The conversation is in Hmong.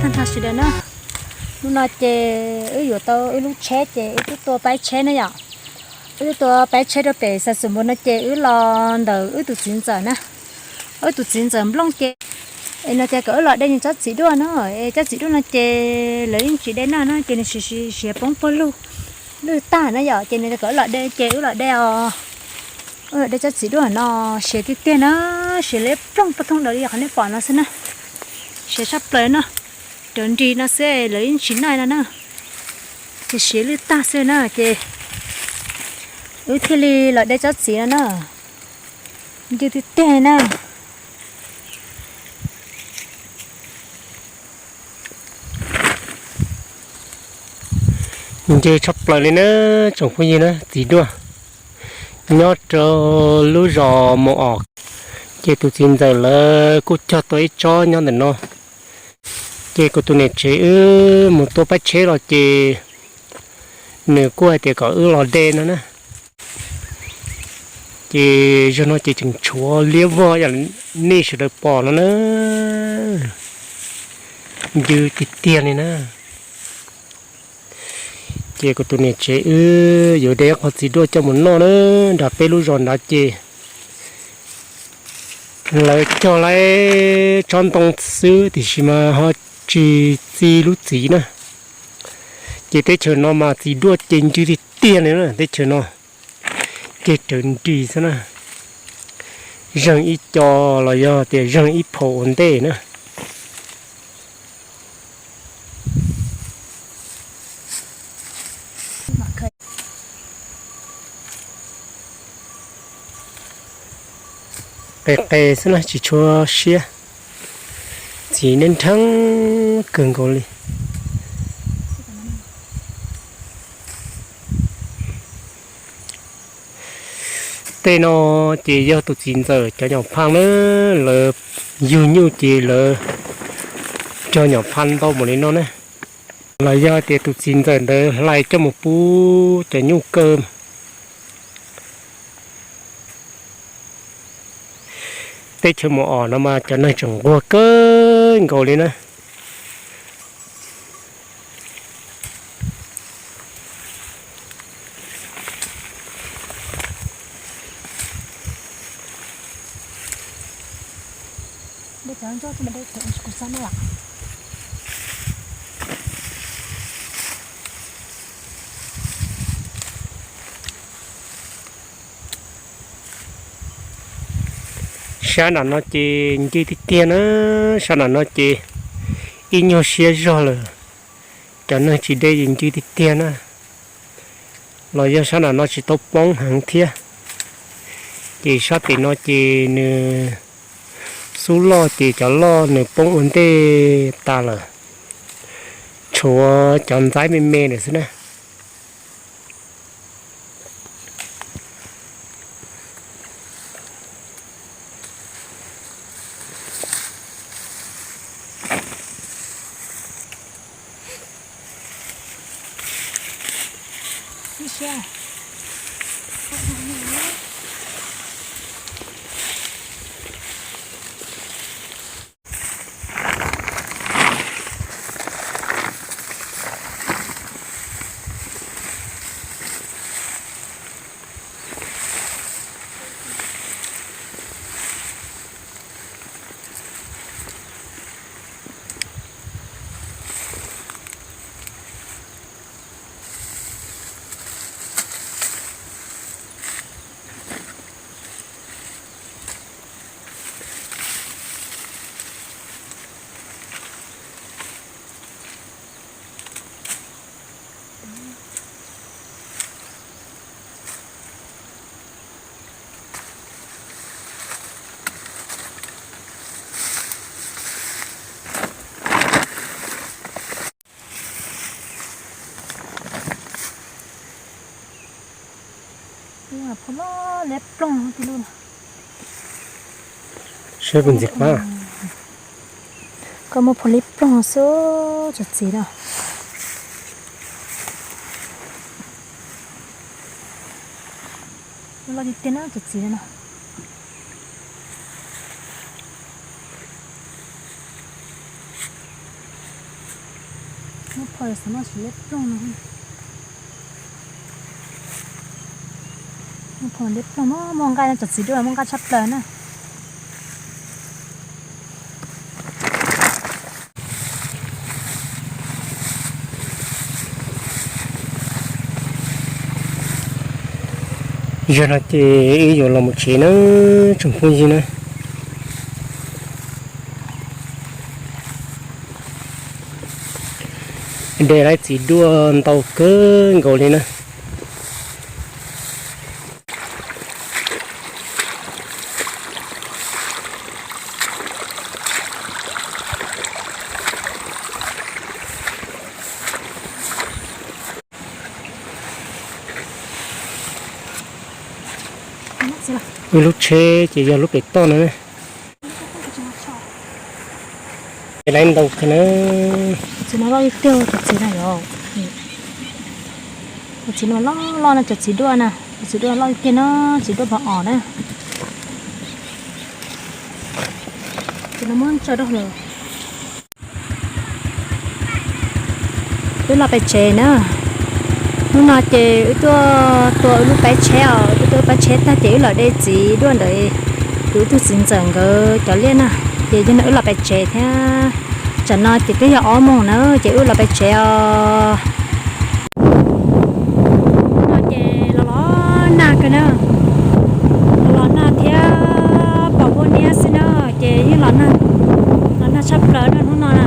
Nrog sawv daws na, hnub no ces wb yuav tau wb lub tsheb ces wb twb tua paib tsheb na yom. Wb twb tua paib tsheb rau pem Xav Xum Npus no ces wb los ntawm wb tus txiv ntxawm na. Wb tus txiv ntxawm Nplooj ces, es no ces kom wb los de nws tsob txiv duaj no, es tsob txiv duaj no ces lawv yeej tsis de noj na ces nws siav siav poob puag lug, lwj tag na yom, ces nws kom wb los de ces wb los de os. Wb los de tsob txiv duaj no siav tiag tiag na, siav liab ploog puag thooj daws li qhov nej pom no xwb na. Siav tshaj plaws no, rawv nris no xwb lawv yeej tsis noj no na. Ces siav lwj tag xwb na ces wb thiaj li los de tsob txiv no na. Ncw tiag tiag na. Ncw tshaj plaws li na tsoom phooj ywg na, txiv duaj nyob rau lub zos Mus Os. Ces tus txiv ntxawm lawv kuj cog tau ib tsob nyob ntawm no. Ces kuv tus niam tsev wb mus tua paib tsheb los ces nws kuj hais tias kom wb los de no na. Ces zaum no ces tseem tshuav liab vog yam nej sawv daws pom no na. Ncw tiag tiag li na. Ces kuv tus niam tsev wb yuav de ib qho txiv duaj coj mus noj na. Nram peb lub zos nrad ces lawv cog lawm tsob ntoo xwb tiam sis mas ho tsis txi lub txiv na. Ces teb chaws no mas txiv duaj ces ncw tiag tiag li na, teb chaws no ces rawv nris xwb na. Zeeg ib co los yog tias zeeg ib phaum ua ntej na. Qis qis xwb na, tsis tshua siab, txiv nrhab nrhab kawg nkaus li. Tej no ces yog tus txiv ntxawm cov nyuam phaj na, lawv yug nyuj ces lawv cog nyuam phaj ntau npaum li no na. Los yog tias tus txiv ntxawm ntawd hlais coj mus pub cov nyuj kaw. Teb chaws Mus Os no mas cov neeg tseem nquag kawg nkaus li na. Sab nram no ces ncw tiag tiag na, sab nram no ces ib nyuag siab zog lawm, cov neeg tsis de ces ncw tiag tiag na. Los yog sab nram no tsis tau poob heev thiab, ces sab tim no ces nws xub loj ces cov loj nws poob ua ntej tas lawm, tshuav cov ntxaib me me lawm xwb na. Phom loj liab ploog ti lub no. Saib puas ntxim qab. Koj muab phom liab ploog xwb tsob txiv no. Loj tiag tiag na tsob txiv no. Muaj phom xav muaj tsis liab ploog no. Muaj phom liab ploog, muaj nqaij no, cov txiv duaj muaj nqaij tshaj plaws na. Zaum no ces wb yuav los mus tsev na, tsoom phooj ywg na. De lawv txiv duaj ntau kawg nkaus li na. Wb lub tsheb ces yog lub pem toj no. Ces lawv ntau kawg na. Txiv no loj li tiag, cov txiv no yog, cov txiv no loj loj na, cov txiv duaj na, cov txiv duaj loj li tiag no, txiv duaj pos os na. Ces no muab tso rau lawm. Wb los pem tsev na. Hnub no ces wb tuaj tua wb lub peb tsheb os, wb tuaj tua wb peb tsheb tag ces wb los de txiv duaj ntawm kuv ib tug txiv ntxawm nkawd cov liaj na. Ces yog no wb los pem tsev thiab. Tsam no ces twb yog ob moos na, ces wb los pem tsev os. No ces los los nag kawg na, los los nag thiab pom huab niab xwb na, ces yeej los nag, los nag tshaj plaws na hnub no na.